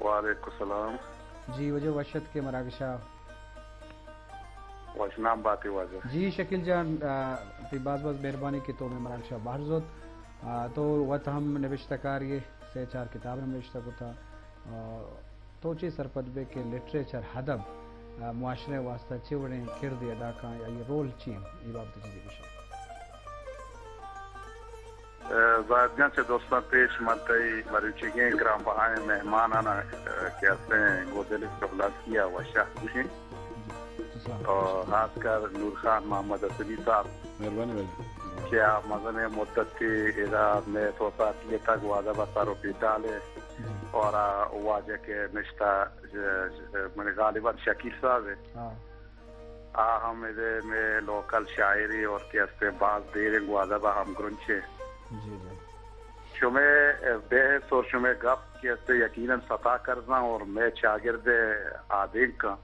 وعلیکم السلام۔ جی واجہ، وش اتکے مراگشا۔ وشنام باتے واجہ۔ جی شکیل جان، آ، تئی باز باز مہربانی کہ تو مئے مراگشا بہر زرت۔ آ، تو وت ہم نبشتہ کارے ئے، سے چار کتاب ہم نبشتہ کتا۔ آ، تو چے سرپد بئے کہ لٹریچر، ادب، آ، معاشرہ ءِ واستہ چے وڑیں کردے ادا کن، آئی ءِ رول چی انت؟ اے بابت ءَ چیزے گوش ئے۔ زاہد جان، چہ درستاں پیش من تئی مروچیگیں گرانبہائیں مہماناں کہ ہستیں گوں دل ءِ سبلانکی ءَ وش آتک گوشیں۔ جی، جی، سلام۔ اور خاص کر نور خان محمد حسنی صاحب مہربانی واجہ۔ کہ آ مزنیں مدتے ادا مئے سوسائٹی ءِ تہ گوں ادب ءَ سر و پیتال ایں۔ جی۔ اور آ واجہ کہ نشتہ، ش-، ش-، من غالباً شکیل صاحب ایں۔ ہاں۔ آ ہم ادے مئے لوکل شاعرے اور کہ ہستیں باز دیریں گوں ادب ءَ ہمگرنچ ایں۔ جی، جی۔ شمئے بحث اور شمئے گپ کہ ہستیں یقیناً ستا کرزاں اور مئے چاگرد ءِ آدینکاں۔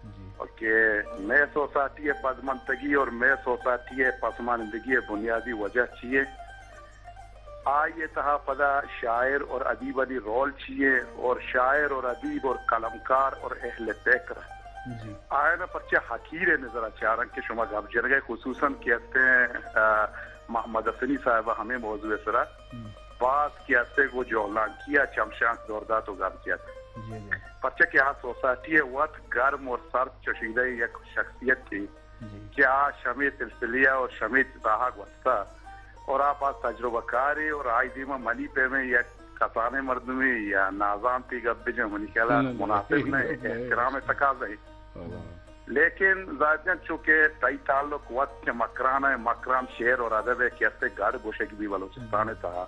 جی۔ اور کہ مئے سوسائٹی ءِ پدمنتگی اور مئے سوسائٹی ءِ پسمانندگی ءِ بنیادی وجہ چی ایں؟ آئی ءِ تہا پدا شاعر اور ادیبانی رول چی ایں اور شاعر اور ادیب اور قلمکار اور اہل فکر جی۔ آیاں پرچہ حقیر ءِ نظر ءَ چاراں کہ شما گپ جنگ ءَ، خصوصاً کہ ہستیں، آ، محمد حسنی صاحب ءَ ہمے موضوع ءِ سرا ہم۔ باز کہ ہستیں گوں جہلانکی ءَ چمشانک دور دات و گپ جت۔ جی، جی۔ پرچہ کہ آ سوسائٹی ءِ وت گرم اور سرد چشیدہ یک شخصیتے جی۔ کہ آ شمے سلسلے ءَ اور شمے تہا گوستہ اور آ باز تجربہ کارے اور آئی دیما منی پیمیں یک کسانیں مردمے یا نازانتے گپ بجن، منی خیال ءَ نہ، نہ، مناسب نہ، نہ، نہ۔ احترام ءِ تقاضا ایں۔ ہاں۔ لیکن زاہد جان، چونکہ تئی تعلق وت کہ مکران ءَ، مکران شعر اور ادب ءِ کہ ہستیں گڑ گوشگ بی بلوچستان ءِ تہا،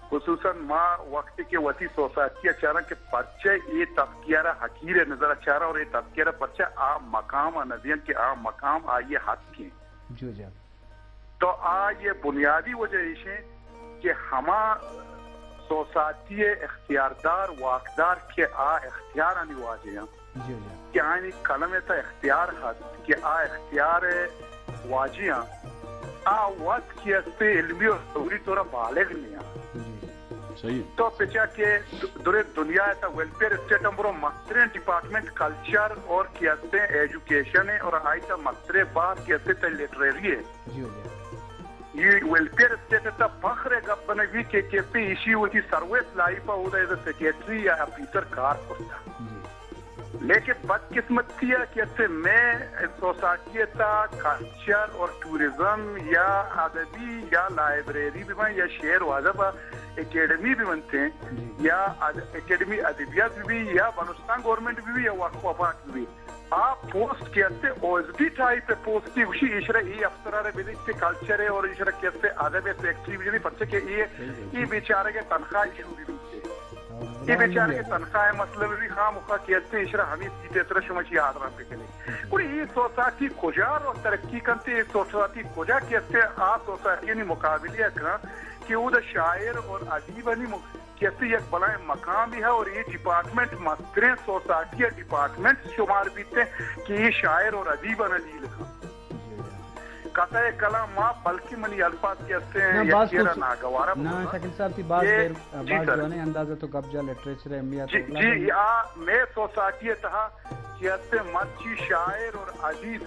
خصوصاً ما وقتی کہ وتی سوسائٹی ءَ چاراں کہ پرچہ اے طبقے ءَ را حقیر ءِ نظر ءَ چاراں اور اے طبقے ءَ را پرچہ آ مقام ءَ نہ دیاں کہ آ مقام آئی ءِ حق ایں۔ جی، جی۔ تو آئی ءِ بنیادی وجہ ایش ایں کہ ہما سوسائٹی ءِ اختیاردار، واکدار کہ آ اختیارانی واجہ ایں، جی، جی۔ کہ آیانی قلم ءِ تہ اختیار ہست کہ آ اختیار ءِ واجہ ایں، آ وت کہ ہستیں علمی اور شعوری طور ءَ بالغ نہ ایں۔ جی۔ صحیح۔ تو پچا کہ د-، دریں دنیا ءِ تہ ویلفیئر اسٹیٹ ءَ برو، مستریں ڈپارٹمنٹ کلچر اور کہ ہستیں ایجوکیشن ایں اور آئی تہ مستریں بحث کہ ہستیں تہ لٹریری ایں۔ جی، جی۔ اے ویلفیئر اسٹیٹ ءِ تہ فخر ءِ گپ بنگ بی کہ کہ ہستیں ایشی وتی سروس لائف ءَ اودا ایز اے سیکرٹری یا آفیسر کار کرتا۔ جی۔ لیکن بدقسمتی ءَ کہ ہستیں مئے سوسائٹی ءِ تہ کلچر اور ٹورزم یا ادبی یا لائبریری بہ بنت یا شعر و ادب ءِ اکیڈمی بہ بنت ایں جی۔ یا اد-، اکیڈمی ادبیات بہ بی یا بلوچستان گورنمنٹ بہ بی یا وقف وفاق بہ بی، آ پوسٹ کہ ہستیں او ایس ڈی ٹائپ ءِ پوسٹے، گوشی ایشرا اے افسر ءَ را بدیت کہ کلچر ءِ اور ایشرا کہ ہستیں ادب ءِ سیکرٹری بجنی، پرچہ کہ اے، صحیح، صحیح۔ اے بیچارگ ءِ تنخواہ ایشو بہ بیت۔ ہاں، اے بیچارگ ءِ تنخواہ ءِ مسئلہ بہ بی، خامخواہ کہ ہستیں ایشرا ہمے سیٹ ءِ سرا شما چی آرڈر بکنی۔ گڑا اے سوسائٹی کجا رو ترقی کنت، اے سوسائٹی کجا کہ ہستیں آ سوسائٹیانی مقابلہ ءَ کن کہ اودا شاعر اور ادیبانی م-، کہ ہستیں یک بلائیں مقامے ہے اور اے ڈپارٹمنٹ مستریں سوسائٹی ءِ ڈپارٹمنٹ شمار بیت کہ اے شاعر اور ادیباں لیل کن۔ قطع کلام ما، بلکہ منی الفاظ کہ ہستیں نہ، یک باز چیرا کچھ ناگوارا نہ، بوتاں۔ شکیل صاحب، تئی باز اے، مہر-، جی باز سر۔ جوانیں انداز ءَ تو گپ جا لٹریچر ءِ اہمیت جی، اور جی، لازم آ مئے سوسائٹی ءِ تہا کہ ہستیں مرچی شاعر اور ادیب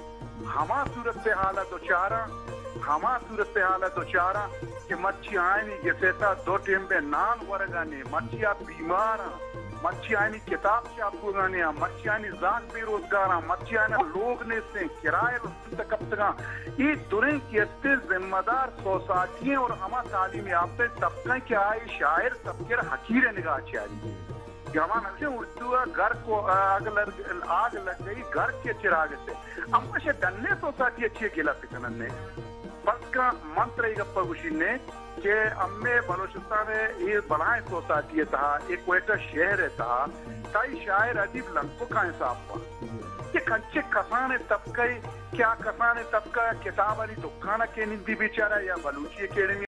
ہما صورتحال ءَ دچاراں، ہما صورتحال ءَ دچاراں کہ مرچی آیانی گس ءِ تہا دو ٹیمبے نان ورگا نے، مرچی آ بیماراں، مرچی آیانی کتاب چاپ بوگا نے، مرچی آیانی زاگ بے روزگاراں، مرچی آیانا لوگ نیستیں، کرایہ رسینت کپتگاں۔ اے دریں کہ استیں ذمہ دار سوسائٹی ایں اور ہما تعلیم یافتہ طبقہ ایں کہ آ اے شاعر طبقے را حقیر ءِ نگاہ چاری۔ کہ ہما نوشیں اردو ءَ گرک و آگ لگ، آگ لگ گئی گرک کے چراغ سے۔ ہم اش ڈنے سوسائٹی ءَ چی گلہ بکنن نے۔ بس کا من ترا اے گپ ءَ گوشین نے کہ ہمے بلوچستان ءِ اے بلائیں سوسائٹی ءِ تہا، اے کوئٹہ شہر ءِ تہا، تئی شاعر ادیب لنککاں حساب پا کہ کنچے کسانیں طبقہ ءَ کہ آ کسانیں طبقہ کتابانی دکان ءَ کہ نندی بیچارہ یا بلوچی اکیڈمی